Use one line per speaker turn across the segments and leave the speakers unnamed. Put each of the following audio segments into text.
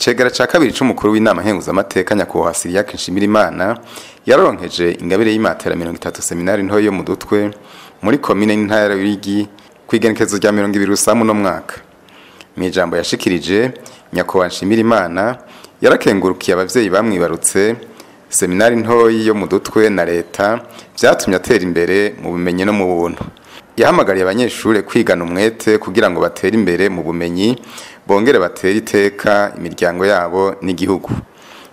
Icegera ca kabiri c'umukuru w'inama nkenguzamateka nyakubahwa Cyriaque Nshimirimana yaronkeje ingabire y'imatera 30 seminari ntoyi yo mu Dutwe muri komine n'intara ya Ruyigi kw'igenekerezo rya 20 Rusamu no mwaka. Mw'ijambo yashikirije, nyakubahwa Nshimirimana yarakengurukiye abavyeyi bamwibarutse, seminari ntoyi yo mu Dutwe na leta vyatumye atera imbere mu bumenyi no mu buntu. Yahamagariye abanyeshure kwigana umwete kugira ngo batere imbere mu bumenyi, bongere batere iteka imiryango yabo n'igihugu.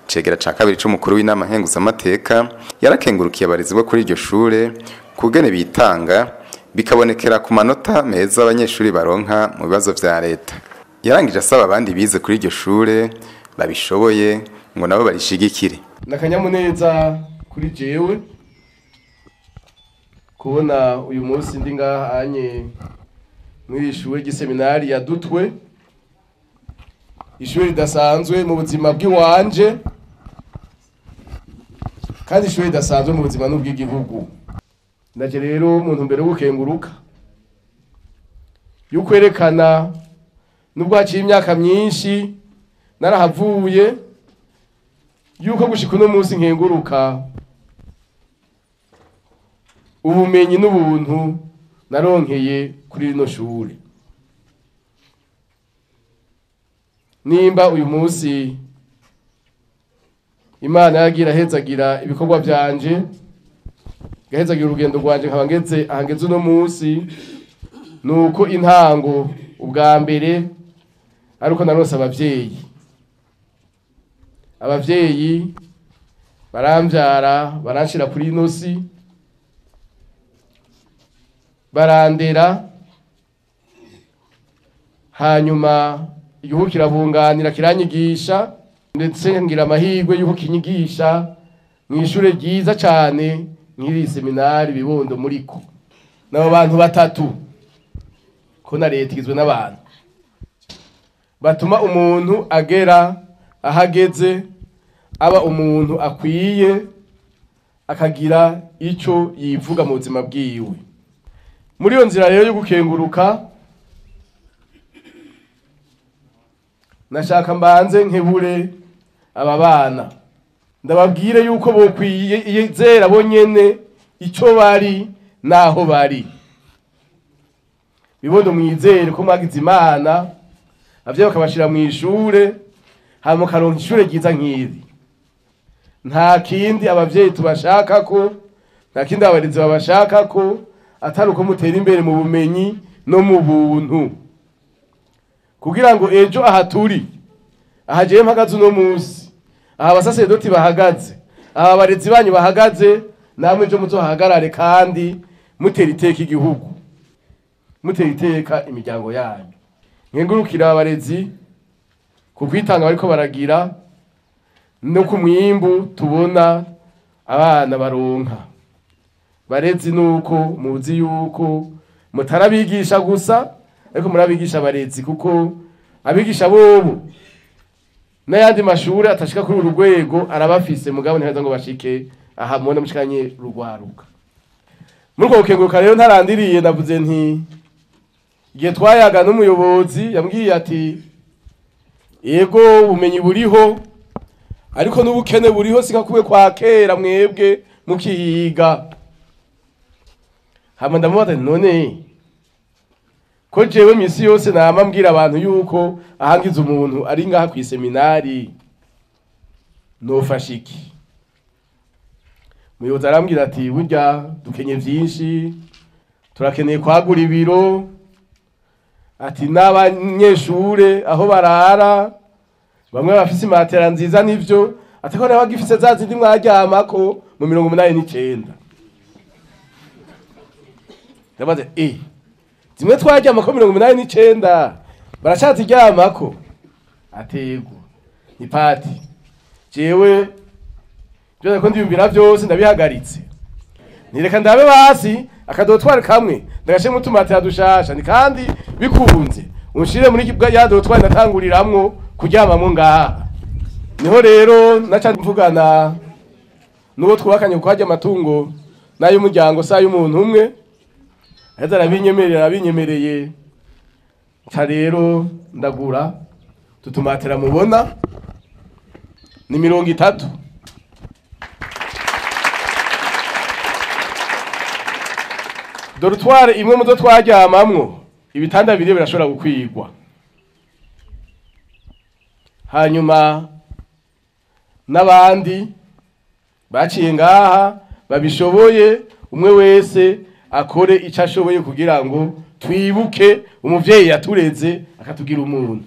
Cegera ca kabiri c'umukuru w'inama nkenguzamateka yarakengurukiye abarezi bo kuri iryo shure kugene bitanga bikabonekera ku manota meza abanyeshuri baronka mu bibazo vya leta. Yarangije asaba abandi bize kuri iryo shure babishoboye ngo nabo barishigikire.
Nakanyamuneza kuri jewe kubona uyu munsi ndi ngaha anye muri ishure ry'iseminari ya Dutwe, ishure ridasanzwe mu buzima bw'iwanje kandi ishure ridasanzwe mu buzima n'ubw'igihugu. Ndaje rero mu ntumbero yo gukenguruka y'ukwerekana nubwo haciye imyaka myinshi narahavuye, yuko gushika uno munsi nkenguruka ubumenyi n'ubuntu naronkeye kuri rino shure. Nimba uyu munsi Imana yagira hezagira ibikorwa byanje, gahezagira urugendo rwanje nkaba ngeze ahangeze uno munsi, nuko intango ubwa mbere ariko naronse abavyeyi. Abavyeyi baramvyara, baranshira kuri ino si, barandera, hanyuma igihugu kirabunganira kiranyigisha, ndetse ngira amahirwe y'uko kinyigisha mw'ishure ryiza cane nk'iri seminari Bibondo muriko. Nabo bantu batatu ko na leta igizwe n'abantu batuma umuntu agera ahageze, aba umuntu akwiye, akagira ico yivuga mu buzima bwiwe. Muri iyo nzira rero yo gukenguruka, nashaka mbanze nkebure aba bana, ndababwire yuko bokwiyizera bonyene ico bari naho bari. Bibondo mwizere ko mwagize Imana, abavyeyi bakabashira mw'ishure, hanyuma mukaronka ishure ryiza nk'iri. Nta kindi abavyeyi tubashakako, nta kindi abarezi babashakako, atari uko mutera imbere mu bumenyi no mu buntu, kugira ngo ejo aha turi, aha jewe mpagaze uno munsi, aha abasaseredoti bahagaze, aha abarezi banyu bahagaze, namwe ejo muzohagarare kandi mutera iteka igihugu, mutera iteka imiryango yanyu. Nkengurukira abarezi ku kwitanga bariko baragira no ku mwimbu tubona abana baronka. Barezi nuko muzi yuko mutarabigisha gusa, ariko murabigisha abarezi, kuko abigisha bobo n'ayandi mashure atashika kuri uru rwego arabafise, mugabo ntiheza ngo bashike aha mubona mushikanye rugwaruka. Muri uko gukenguruka rero ntarandiriye, navuze nti igihe twayaga n'umuyobozi yambwiye ati yego ubumenyi buriho ariko n'ubukene buriho, sika kuwe kwa kera mwebwe mukiyiga. Hama ndamubaza none ko jewe misi yose nama mbwira abantu yuko ahangiza umuntu ari ngaha kw'iseminari nofasha iki? Umuyobozi arambwira ati burya dukenye vyinshi, turakeneye kwagura ibiro, ati n'abanyeshure aho barara bamwe bafise imatera nziza nivyo, ati ko nabagifise za zindi mwaryamako mu 89. Ndabaza zimwe twaryamako 89 baracaziryamako? Atego ni pati jewe byo ko ndiyumvira byose ndabihagaritse, nireka ndabe basi akadotwara kamwe ndagashemo utumatera dushasha, ni kandi bikunze unshire muri ya dotwara natanguriramwo kuryamamwo ngaha. Niho rero naca mvugana nuwo twubakanye kwajya amatungo n'ay'umuryango sa y'umuntu umwe, aheza arabinyemerera, arabinyemereye. Nca rero ndagura tutumatera mubona. Ni 30. Dortoir imwe muzo twaryamamwo ibitanda bibiri birashobora gukwigwa. Hanyuma n'abandi baciye ngaha babishoboye, umwe wese akore icyo ashoboye kugira ngo twibuke umuvyeyi yatureze akatugira umuntu.